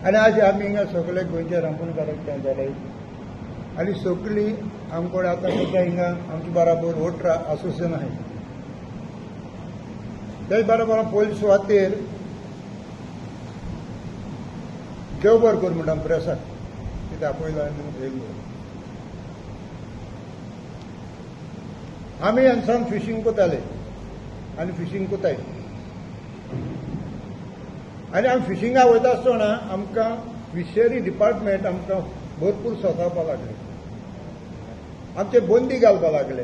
आनी आज आमी हिंगा सगळे गोंयच्या रांपोणकारांक तें जालें आनी सगळीं आमकोड आतां सुद्दां हिंगा आमचे बराबर 18 असोसिएशन आहाय. तेच बरोबर पयले सुवातेर देव बरें कर म्हणटा प्रेसाक कितें आपयलो आनी येयलो. आमी हांगसान फिशींग कोताले आनी फिशींग कोताय आनी आमी फिशिंगा वयता आसतना आमकां फिशरी डिपार्टमेंट आमकां भरपूर सतावपाक लागले, आमचे बंदी घालपाक लागले.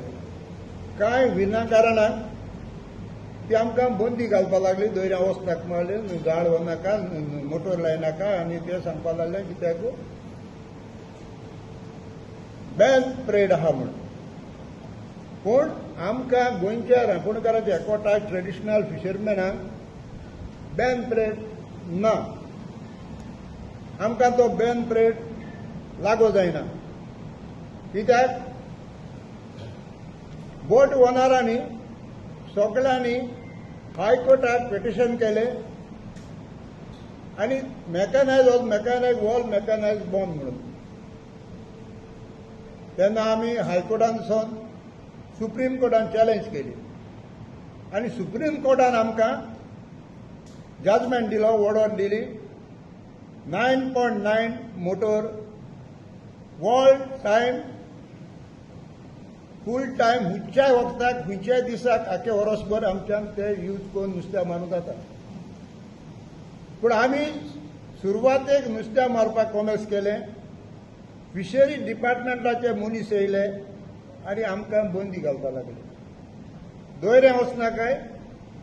कांय विनाकारणाक ती आमकां बंदी घालपाक लागली. दर्या वचनाका म्हणलें, जाळ व्हरनाका, मोटर लायनाका आनी ते सांगपाक लागले कित्याक बॅन परेड आहा म्हूण. पूण आमकां गोंयच्या रांपोणकारांच्या एकवटाक ट्रेडिशनल फिशरमॅनाक बॅन परेड ना, आमकां तो बॅन परेड लागू जायना. कित्याक बोट ओनरांनी सगळ्यांनी हायकोर्टाक पिटिशन केलें आनी मेकॅनायज वॉज मेकॅनायज वॉल मेकॅनायज बॉन्ड म्हणून. तेन्ना आमी हायकोर्टान सुप्रीम कोर्टान चॅलेंज केली आनी सुप्रीम कोर्टान आमकां जजमेंट दिलो, ऑर्डर दिली 9.9 motor all time full time खंयच्याय वखदाक खंयच्याय दिसाक आख्खे वरसभर आमच्यान ते यूज करून नुस्त्या मारूंक जाता. पूण आमी सुरवातेक नुस्त्या मारपाक कॉमर्स केलें, फिशरी डिपार्टमेंटाचे मनीस येयले आनी आमकां बंदी घालपाक लागले. दोयऱ्यां वचनाकाय,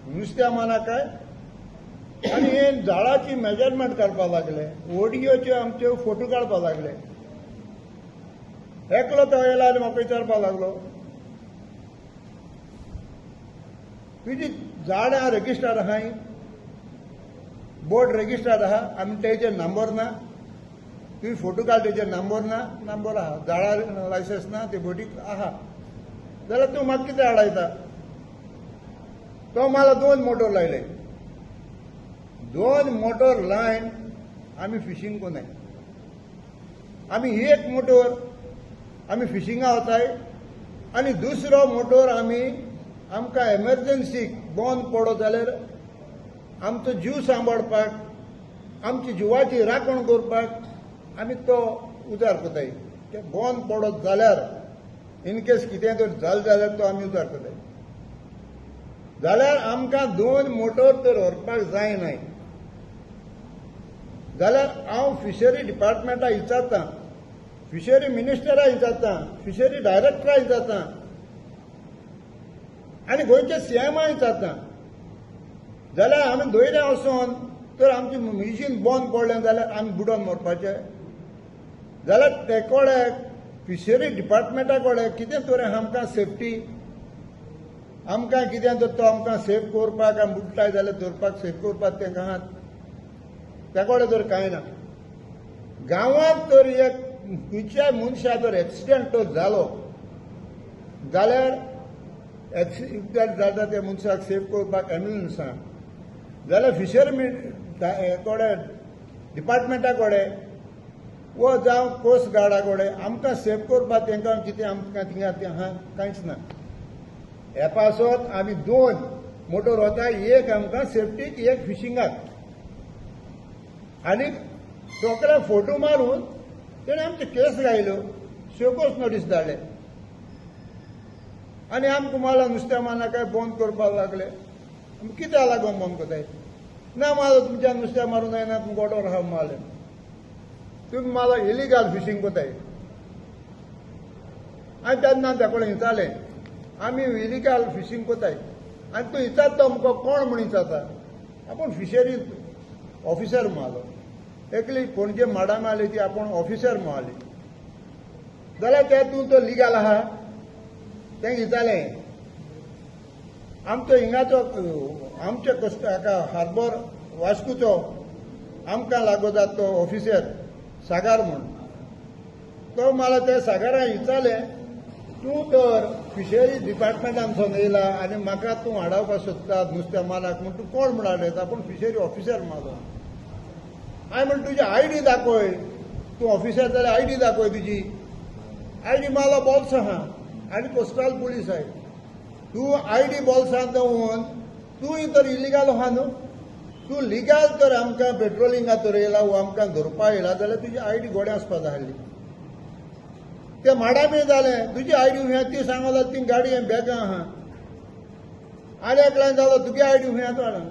नुस्त्या मारनाकाय आनी हे जाळाची मेजरमेंट काडपाक लागले, ओडियोचे आमचे फोटो काडपाक लागले. एकलो तो येयला आनी म्हाका विचारपाक लागलो, तुजी झाडां रजिस्टर्ड आहाय, बोट रजिस्टर्ड आहा, आमी तेजेर नंबर ना, तुवें फोटो काड तेजेर नंबर ना, नंबर आहा, झाडां लायसन्स ना, ते बोटीक आहा, जाल्यार तूं म्हाका कितें आडायता? तो मला 2 मोटर लायले, 2 मोटर लायन आमी फिशींग कोनाय. आमी एक मोटर आमी फिशिंगा वताय आनी दुसरो मोटर आमी आमकां एमर्जन्सीक बंद पडत जाल्यार आमचो जीव सांबाळपाक, आमची जिवाची राखण करपाक आमी तो उजार करताय. ते बंद पडत जाल्यार इनकेस कितें तर जालें जाल्यार तो आमी उजार करताय. जाल्यार आमकां 2 मोटर तर व्हरपाक जायनाय. जाल्यार हांव फिशरी डिपार्टमेंटाक विचारतां, फिशरी मिनिस्टराक विचारतां, फिशरी डायरेक्टराक विचारतां आनी गोंयच्या सीएमाक विचारतां, जाल्यार आमी दोयऱ्यां वचोन तर आमची मिशीन बंद पडलें जाल्यार आमी बुडोन मरपाचें. जाल्यार ते कडेन फिशरी डिपार्टमेंटा कडेन कितें तर आमकां सेफ्टी, आमकां कितें तर तो आमकां सेफ करपाक, आमी बुडटाय जाल्यार धरपाक सेफ करपाक तेंकां आहात, त्या कडेन तर कांय ना. गांवांत तर एक खंयच्याय मनशा जर एक्सिडंट तर जालो जाल्यार एक्सिडंट जाता त्या मनशाक सेफ करपाक एम्बुलन्स आहा. जाल्यार फिशरमॅन कडेन डिपार्टमेंटा कडेन वो जावं कोस्ट गार्डा कडेन आमकां सेफ करपाक तेंकां कितें आमकां थिंगा तें आहा कांयच ना. हे पासत आमी 2 मोटर वता, एक आमकां सेफ्टीक, एक फिशिंगाक. आनी सगळे फोटो मारून तेणें आमचे केस घायल्यो, शोकोस नोटीस धाडले आनी आमकां मला नुस्त्या मारनाकाय बंद करपाक लागले. आमी कित्याक लागून बंद करताय? ना मला तुमच्या नुस्त्या मारूंक जायना, तुमकां ऑर्डर आहा मारले, तुमी मला इलिगल फिशींग करताय. आनी तेन्ना त्या कडेन विचारलें, आमी इलिगल फिशींग करताय आनी तूं विचारता तो आमकां कोण म्हूण विचारता? आपूण फिशरी ऑफिसर म्हणलो. एकली पणजे मॅडम आली ती आपूण ऑफिसर म्हणली, जाल्यार ते तूं तो लिगल आहा तें विचारलें. आमचो हिंगाचो आमचे कस्ट हाका हार्बर वास्कोचो आमकां लागू जाता तो ऑफिसर सागर म्हूण, तो मला त्या सागराक विचारलें, तूं तर फिशरी डिपार्टमेंटान येयला आनी म्हाका तूं हाडावपाक सोदता नुस्त्या मालाक म्हूण, तूं कोण म्हूण हाडयता? पूण फिशरी ऑफिसर मालो. हांवें म्हणलें तुजी I D दाखय, तूं ऑफिसर जाल्यार I D दाखय तुजी. I D मारलो बोल्सां आहा आनी कोस्टल पुलीस आहाय. तूं I D बोल्सांत दवरून तूंय तर इलिगल आहा न्हू. तूं लिगल तर आमकां पेट्रोलिंगा तर येयला वो आमकां धरपा येयला जाल्यार तुजी I D गोडे आसपा जाय आसली. ते माडामी जालें, तुजी I D खंय ती सांगला, ती गाडी बॅगां आहा. आनी एकल्यान जालो तुगे I D खंय तो हाडून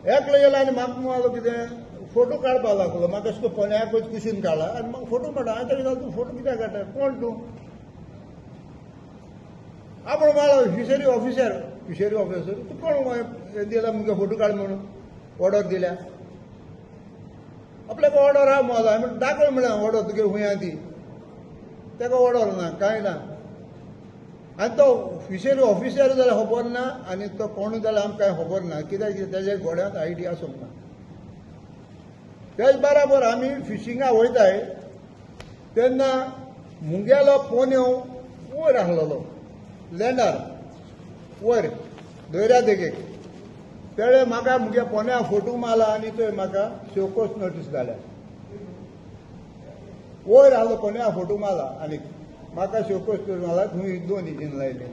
एकलो येयलो आनी म्हाका मारलो कितें फोटो काडपाक लागलो. म्हाका अशें करून पोन्याकूच कुशीन काडला आनी म्हाका फोटो काडटा. हांवें ताका विचारलें, तूं फोटो कित्याक काडटा, कोण तूं? आपूण मारलो फिशरी ऑफिसर. फिशरी ऑफिसर तूं कोण दिला मुगे फोटो काड म्हणून ऑर्डर दिल्या? आपल्याक ऑर्डर आहा मारलो. हांवें म्हणलें दाखय म्हणलें ऑर्डर तुगे खंय आहा ती. ताका ऑर्डर ना कांय ना. आनी तो फिशरी ऑफिसर जाल्यार खबर ना आनी तो कोण जाल्यार आमकां कांय खबर ना, कित्याक तेज्या गोड्यांत I D आसूंक ना. तेच बराबर आमी फिशिंगा वयताय तेन्ना मुगेलो पोन्यो वयर आसलेलो लँडार वयर दर्या देगेक. तेणे म्हाका मुगे पोन्या फोटो मारला आनी थंय म्हाका शोकोस नोटीस धाडल्या. वयर आहलो पोन्या फोटो मारला आनी म्हाका शोकोस मारला, थंय दोन इंजीन लायले.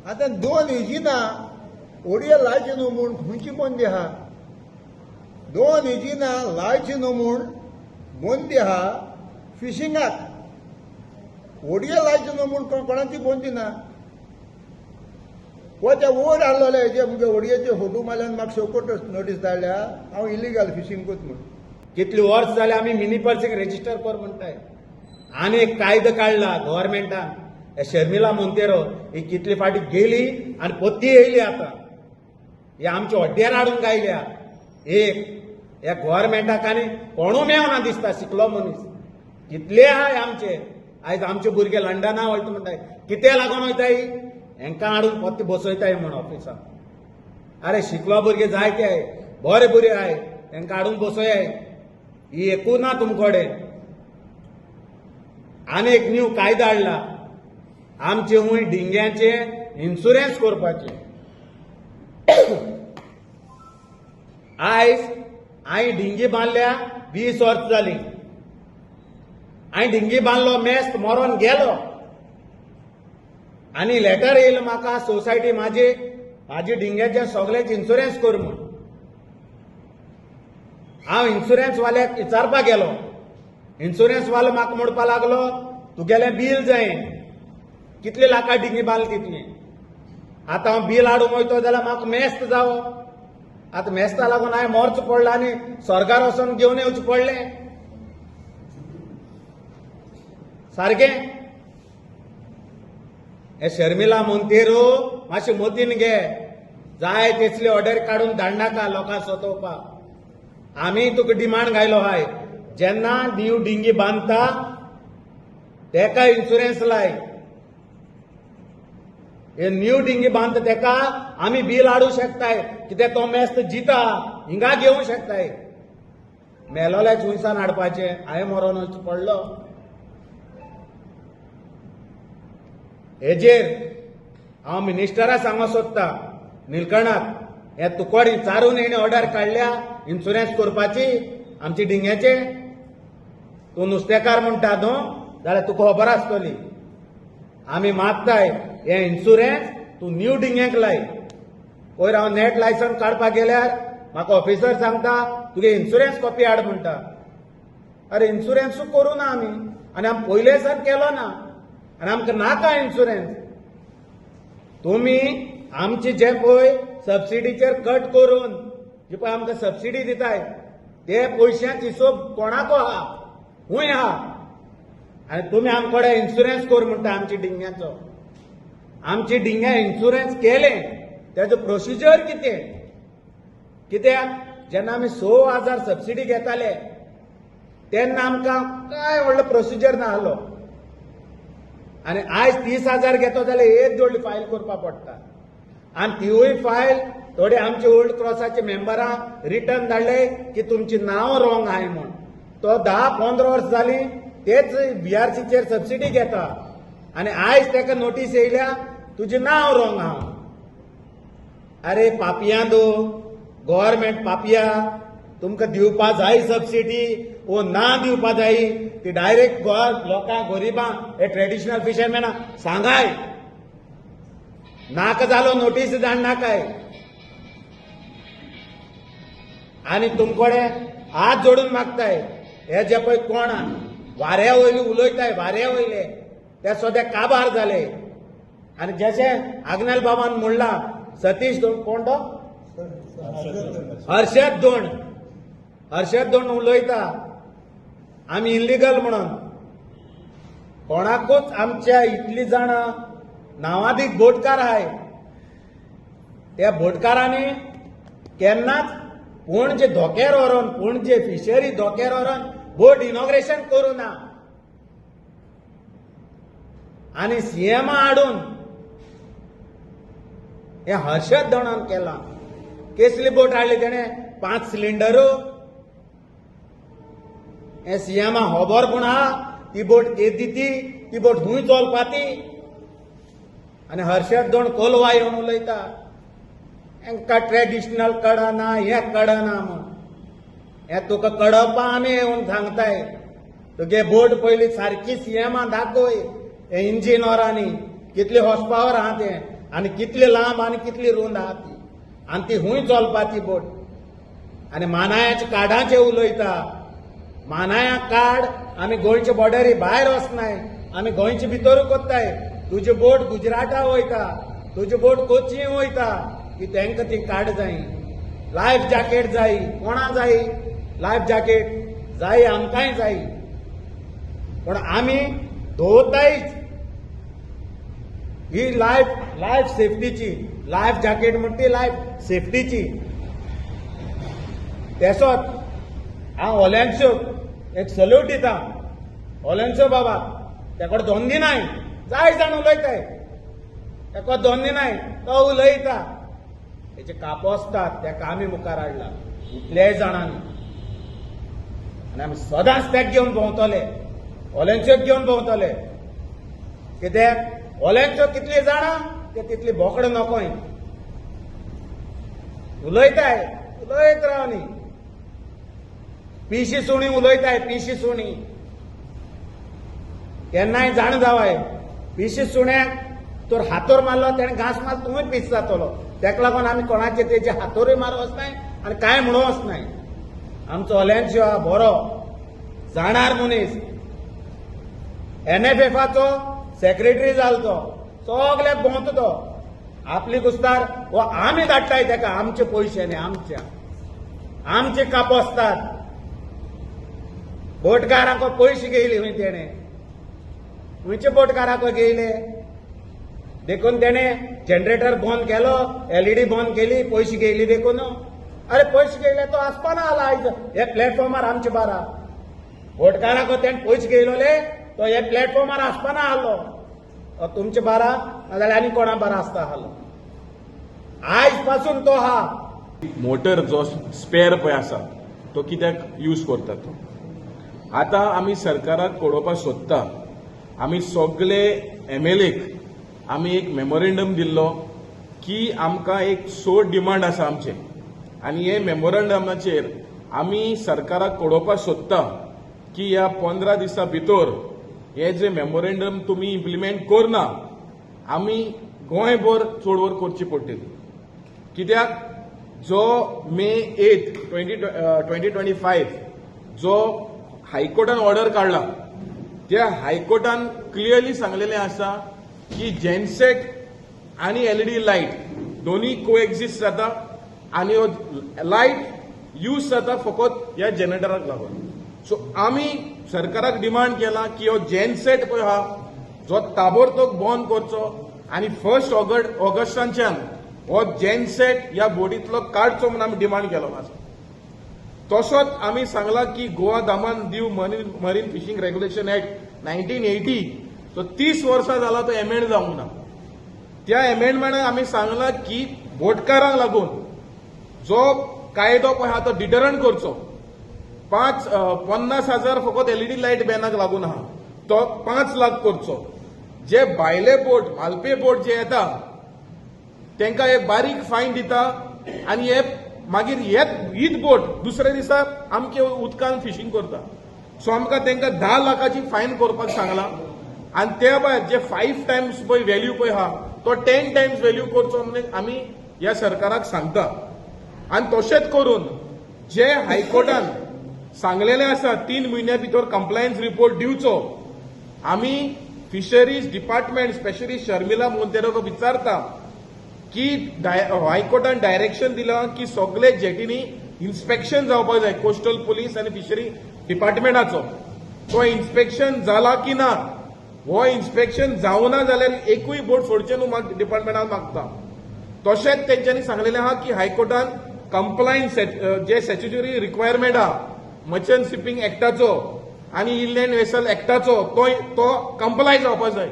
आतां दोन इंजिनां ओडये लायचे न्हू म्हूण खंयची बंदी आहा? दोन इंजिनां लायची न्हू म्हूण बंदी आहा फिशिंगाक. होडये लायचे न्हू म्हूण कोणाची बंदी ना. वो त्या वयर आहलोले जे मुगे होडयेचे फोटो मारल्यान म्हाका शोकोट नोटीस धाडल्या, हांव इलिगल फिशींग कोत म्हूण. कितली वर्स जाले आमी मिनी पर्सीक रेजिस्टर कर म्हणटाय. आनी एक कायदो काडला गव्हर्मेंटान. हे शर्मिला मोंतेरो ही कितली फाटी गेली आनी पोत्ती येयली. आतां हे आमचे हड्ड्यार हाडून गायल्या. एक ह्या गव्हर्मेंटाक आनी कोणू मेवना दिसता शिकलो मनीस कितले आहाय आमचे. आयज आमचे भुरगे लंडना वयता म्हणटाय, कितें लागून वयताय? हेंकां हाडून पोत्ते बसयताय म्हूण ऑफिसान. आरे शिकलो भुरगे जायते आहाय, बरे भुरगे आहाय, तेंकां हाडून बसयाय. ही एकू ना तुमकडे. आनी एक न्यू कायदो हाडला आमचे हुंय डिंग्याचे इन्शुरन्स करपाचे. आयज हांवें डिंगी बांदल्या 20 वर्स जाली. हांवें डिंगी बांदलो, मेस्त मरोन गेलो आनी लेटर येयलो म्हाका सोसायटी म्हाजी म्हाजी डिंग्याचे सगळेच इन्शुरन्स कर म्हूण. हांव इन्शुरन्स वाल्याक विचारपाक गेलो. इन्शुरन्स वालो म्हाका म्हणपा लागलो तुगेलें बील जाय, कितले लाखां डिंगी बांदली तितली. आतां हांव बील हाडूंक वयतो जाल्यार म्हाका मेस्त जावो. आतां मेस्ता लागून हांवें मरचो पडलो आनी स्वर्गार वचोन घेवन येवचें पडलें सारकें. हे शर्मिला मोंतेरो मातशें मतीन घे, जाय तेसली ऑर्डर काडून धाडनाका लोकांक सतोवपाक. आमी तुका डिमांड घायलो हाय, जेन्ना न्यू डिंगी बांदता तेका इन्शुरन्स लाय. हे न्यू डिंगी बांदता तेका आमी बील हाडूंक शकताय, कित्याक तो मेस्त जिता हिंगा घेवंक शकताय. मेलोल्याक खुंयसान हाडपाचें? हांवें मरोन पडलो. हेजेर हांव मिनिस्टरा सांगूंक सोदता निलकणाक, हे तुकोडी चारून हेणी ऑर्डर काडल्या इन्शुरन्स करपाची आमची डिंग्याचे. तूं नुस्तेकार म्हणटा न्हू जाल्यार तुका खबर आसतली. आमी मागताय हे इन्शुरन्स तूं न्यू डिंग्यांक लाय. पयर हांव नॅट लायसन्स काडपाक गेल्यार म्हाका ऑफिसर सांगता तुगे इन्शुरन्स कॉपी हाड म्हणटा. अरे इन्शुरन्सूय करूं ना आमी आनी आमी पयले सान केलो ना आनी आमकां नाका इन्शुरन्स. तुमी आमचे जे पळय सबसिडीचेर कट करून जी पळय आमकां सबसिडी दिताय ते पयशांक हिशोब कोणाको आहा, खूंय आहा? आनी तुमी आमचे कडेन इन्शुरन्स कर म्हणटा आमच्या डिंग्याचो. आमची डिंग्या इन्शुरन्स केलें तेजो प्रोसिजर कितें? कित्याक जेन्ना आमी 6,000 सबसिडी घेताले तेन्ना आमकां कांय व्हडलो प्रोसिजर ना आहलो. आनी आयज 30,000 घेतो जाल्यार एक जोडली फायल करपाक पडटा. आनी तिवूय फायल थोडे आमचे ओल्ड क्रॉसाचे मेंबरां रिटर्न धाडले की तुमची नांव रॉंग आहाय म्हूण. तो 10-15 वर्स जाली तेच बीआरसीचेर सबसिडी घेता आनी आयज ताका नोटीस येयल्या तुजें नांव रॉंग आहा. अरे पापया दो गव्हर्मेंट पापया, तुमकां दिवपा जाय सबसिडी वो ना दिवपा जाय ती डायरेक्ट गोवा लोकांक, गरिबांक, हे ट्रेडिशनल फिशरमॅनाक सांगाय. नाका जालो नोटीस धाडनाकाय. आनी तुमकडे हात जोडून मागताय, हे जे पळय कोण वाऱ्या वयले उलयताय, वाऱ्या वयले ते सद्या काबार जाले. आनी जशें आग्नेल बाबान म्हणलां, सतीश दोण, कोण तो, हर्षद दोण, हर्षद दोण उलयता आमी इल्लिगल म्हणून. कोणाकूच आमच्या इतली जाणां नांवादीक बोटकार आहाय, त्या बोटकारांनी केन्नाच पणजे धोक्यार व्हरोन, पणजे फिशरी धोक्यार व्हरोन बोट इनॉग्रेशन करूं ना. आनी सीएमा हाडून हे हर्षद दोणान केलां. केसली बोट हाडली तेणें? 5 सिलिंडरू. हे सीएमा खबर पूण आहा ती बोट केदी, ती ती बोट खूंय चलपा ती. आनी हर्षद दोण कोलवा येवन उलयता हेंकां ट्रेडिशनल कळना, हें कळना म्हूण. हें तुका कडपा आमी येवन सांगताय, तुगे बोट पयली सारकी सीएमा दाखय, हे इंजीन वरांनी कितली हॉर्स पावर आहा तें, आनी कितली लांब आनी कितली रूंद आहा ती, आनी ती खूंय चलपा ती बोट. आनी मानायाच्या कार्डाचें उलयता. मानाया कार्ड आमी गोंयचे बॉर्डरी भायर वचनाय, आमी गोंयचे भितरूय कोत्ताय. तुजी बोट गुजराता वयता, तुजी बोट कोची वयता, की तांकां ती कार्ड जाय, लायफ जॅकेट जाय. कोणा जाय लायफ जॅकेट? जाय, आमकांय जाय, पूण आमी दवरतायच ही लायफ लायफ सेफ्टीची. लायफ जॅकेट म्हणटा ती लायफ सेफ्टीची. तेसोच हांव ओलेन्सोक एक सल्यूट दिता. ओलेन्सो बाबा, तेकोड दोन नाय, जाय जाण उलयताय, तेका दोन नाय, तो उलयता. तेचे कापोस्तात तेका आमी मुखार हाडला इतल्याय जाणांनी, आनी आमी सदांच तेक घेवन भोंवतले, ओलेन्सोक घेवन भोंवतले. कित्याक ओलेन्सो कितली जाणां ते तितली बोकड नकोय. उलयताय, उलयत राव न्ही. पिशी सुणी उलयताय, पिशी सुणी केन्नाय जाण जावाय. पिशी सुण्याक तर हातोर मारलो, तेणें घांस मार, तूंय पीस जातलो. तेका लागून आमी कोणाचे तेजे हातोरूय मार वचनाय आनी कांय म्हणूं वचनाय. आमचो ओलेन्सियो हा बरो जाणार मनीस, एनएफएफाचो सेक्रेटरी जालो तो, सगल्याक भोंवता तो आपली कुस्तार. वो आमी धाडटाय तेका आमचे पयशे न्ही, आमच्या आमचे कापोस्तात बोटकारांक पयशे घेयले खंय तेणें, खंयचे बोटकाराक घेयले देखून तेणें जनरेटर बंद केलो, एलईडी बंद केली, पयशे घेयली देखून. अरे पयशे घेयले तो आसपाना आला आयज हे प्लॅटफॉर्मार आमचे बारा. बोटकाराक तेणें पयशे घेयलोले, तो हे प्लॅटफॉर्मार आसपाना आहलो. तुमचे बारा नाजाल्यार आनी कोणा बारा आसता आहलो. आयज पासून तो हा. मोटर जो स्पेअर पळय आसा तो कित्याक यूज करतात तो आतां आमी सरकाराक कळोवपाक सोदता. आमी सगले एमएलएक आमी एक मेमोरेंडम दिल्लो की आमकां एक सो डिमांड आसा आमचे, आनी हे मेमोरंडमाचेर आमी सरकाराक कळोवपाक सोदता की ह्या 15 दिसां भितर हे जे मेमोरेंडम तुमी इम्प्लिमेंट करना, आमी गोंयभर चळवळ करची पडटली. कित्याक जो May 8, 2025 जो हायकोर्टान ऑर्डर काडला, त्या हायकोर्टान क्लियरली सांगलेलें आसा की जेनसेट आनी एलईडी लायट दोन्ही कोएक्झिस्ट जाता आनी हो लायट यूज जाता फकत ह्या जनरेटराक लागून. सो आमी सरकाराक डिमांड केला की हो जेनसेट पळय आहा जो ताबडतोब बंद करचो आनी फर्स्ट ऑगस्टांच्यान हो जेनसेट ह्या बोटींतलो काडचो म्हणून आमी डिमांड केलो आसा. तसोच आमी सांगला की Goa Daman Diu Marine Fishing Regulation Act 1980 तो 30 वर्सां जाला तो एमेंड जावंक ना. त्या एमेंडमेंटान आमी सांगला की बोटकारांक लागून जो कायदो पळय आहा तो डिटरंट करचो. 50,000 फकत एलईडी लायट बॅनाक लागून आहा तो 5 लाख करचो. जे भायले बोट, मालपे बोट जे येता, तांकां एक बारीक फायन दिता आनी हे मागीर हेत हीच बोट दुसऱ्या दिसा आमचे उदकान फिशींग करता. सो आमकां तांकां 10 लाखाची फायन करपाक सांगलां आनी त्या भायर जे 5 टायम्स पळय व्हॅल्यू पळय आहा, तो 10 टायम्स व्हॅल्यू करचो म्हणून आमी ह्या सरकाराक सांगता. आनी तशेंच करून जे हायकोर्टान सांगलेलें आसा, 3 म्हयन्या भितर कंप्लायन्स रिपोर्ट दिवचो, आमी फिशरीज डिपार्टमेंट, स्पेशली शर्मिला मोंतेरोक विचारता की हायकोर्टान डायरेक्शन दिलां की सगळे जेटींनी इन्स्पेक्शन जावपाक जाय कोस्टल पुलीस आनी फिशरी डिपार्टमेंटाचो. तो इन्स्पेक्शन जाला की ना? हो इन्स्पेक्शन जावना जाल्यार एकूय बोट सोडचें न्हू डिपार्टमेंटान मागता. तशेंच तेंच्यांनी सांगलेलें आहा की हायकोर्टान कंप्लायन्स जे स्टॅच्युटरी रिक्वायरमेंट आहा मर्चंट शिपींग एक्टाचो आनी इनलँड वेसल एक्टाचो, तो तो कंप्लाय जावपाक जाय,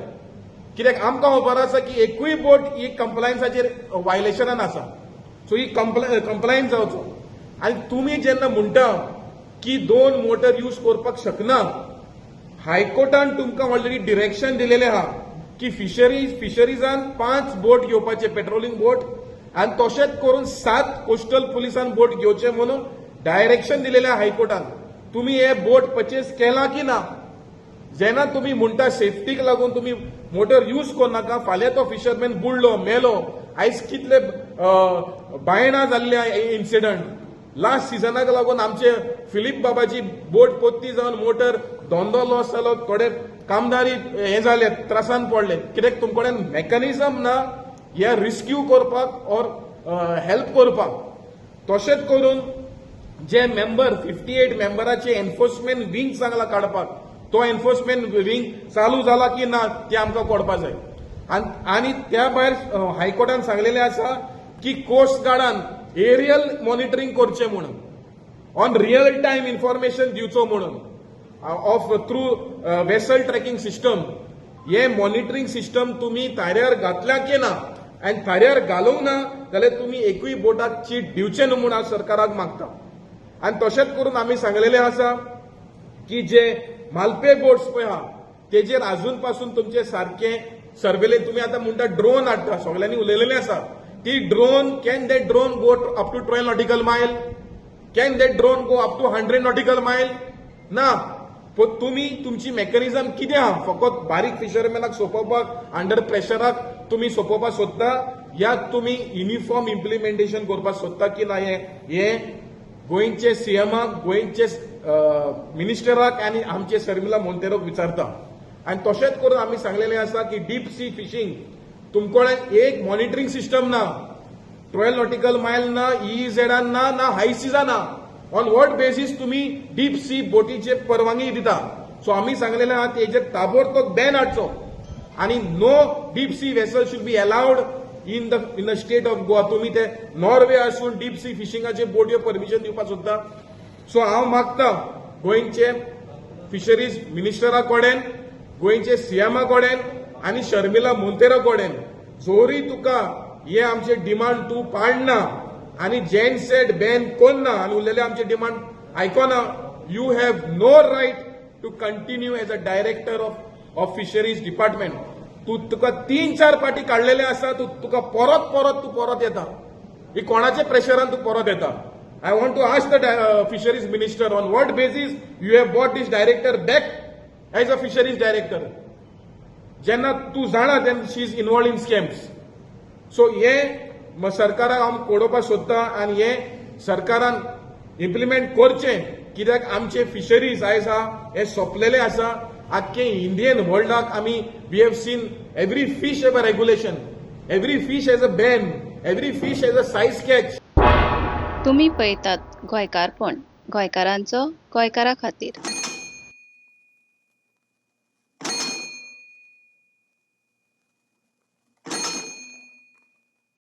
कित्याक आमकां खबर आसा की एकूय बोट ही कंप्लायन्साचेर वायलेशनान आसा. सो ही कंप्लायन्स जावचो. आनी तुमी जेन्ना म्हणटा की दोन मोटर यूज करपाक शकना, हायकोर्टान तुमकां ऑलरेडी डिरेक्शन दिलेलें आहा की फिशरीजान पांच बोट घेवपाचे, पेट्रोलिंग बोट, आनी तशेंच करून सात कोस्टल पुलिसान बोट घेवचे म्हणून डायरेक्शन दिलेलें आहा हायकोर्टान. तुमी हे बोट परचेस केला की ना? जेन्ना तुमी म्हणटा सेफ्टीक लागून तुमी मोटर यूज करनाका, फाल्यां तो फिशरमॅन बुडलो, मेलो. आयज कितले बायणा जाल्ले इन्सिडंट. लास्ट सिजनाक लागून आमचे फिलीप बाबाची बोट पोत्ती जावन मोटर धंदो लॉस जालो, थोडे कामदारी हे जाले, त्रासान पडले, कित्याक तुमचे कडेन मेकॅनिझम ना हे रिस्क्यू करपाक ऑर हेल्प करपाक. तशेंच करून जे मेंबर, 58 मेंबराचे एन्फोर्समेंट विंग सांगला काडपाक, तो एन्फोर्समेंट विंग चालू जाला की ना ते आमकां कळपा जाय. आनी त्या भायर हायकोर्टान सांगलेलें आसा की कोस्ट गार्डान एरियल मॉनिटरींग करचें म्हणून, ऑन रियल टायम इन्फॉर्मेशन दिवचो म्हणून of through vessel tracking system. हे मॉनिटरींग सिस्टम तुमी ताऱ्यार घातल्या की ना? आनी थाऱ्यार घालूंक ना जाल्यार तुमी एकूय बोटाक चीट दिवचें न्हू म्हूण हांव सरकाराक मागता. आनी तशेंच करून आमी सांगलेलें आसा की जे मालपे बोट्स पळय आहा, तेजेर आजून पासून तुमचे सारके सर्वेले. तुमी आतां म्हणटा ड्रोन हाडटा, सगळ्यांनी उलयलेलें आसा ती drone, can that drone go up to 12 nautical mile? Can that drone go up to 100 nautical mile? ना. पूण तुमी तुमची मेकॅनिझम कितें आहा? फकत बारीक फिशरमॅनाक सोंपोवपाक, अंडर प्रेशराक तुमी सोंपोवपाक सोदता, या तुमी युनिफॉर्म इम्प्लिमेंटेशन करपाक सोदता की ना, हें हें गोंयचे सीएमाक, गोंयचे मिनिस्टराक आनी आमचे शर्मिला मोंतेरोक विचारता. आनी तशेंच करून आमी सांगलेलें आसा की डीप सी फिशींग तुमकडे एक मॉनिटरींग सिस्टम ना, 12 नॉटिकल मायल ना, ईईझेडान ना, ना हाय सीजा ना. ऑन what basis तुम्ही डीप सी बोटीचे परवानगी दिता? सो आमी सांगलेलें आहा, तेजेर ताबडतोब बॅन हाडचो आनी no deep sea vessel should be allowed in the state of Goa. तुम्ही ते नॉर्वे आसून डीप सी फिशिंगाचे बोटयो परमिशन दिवपाक सोदता. सो हांव मागता गोंयचे फिशरीज मिनिस्टरा कडेन, गोंयचे सीएमा कडेन आनी शर्मिला मोंतेरो कडेन, जोरी तुका हे आमचे डिमांड तूं पाडना आनी जेनसेट बॅन कोन्ना आनी उरलेले आमचे demand आयकोना, you have no right to continue as a director of fisheries department. तूं तुका तीन चार पाटी काडलेले आसा, तूं तुका परत परत तूं परत येता. ही कोणाच्या प्रेशरान तूं परत येता? I want to ask the fisheries minister, on what basis you have brought this director back as a fisheries director, जेन्ना तूं जाणा तेन्ना she is involved in scams? So हे सरकाराक हांव कळोवपाक सोदता आनी हे सरकारान इम्प्लिमेंट करचें, कित्याक आमचे फिशरीज आयज आहा हे सोंपलेले आसा. आख्खे इंडियन वर्ल्डाक आमी we have seen every fish have a regulation, every fish has a ban, every fish has a size catch. तुमी पळयतात गोंयकारपण, गोंयकारांचो गोंयकारा खातीर.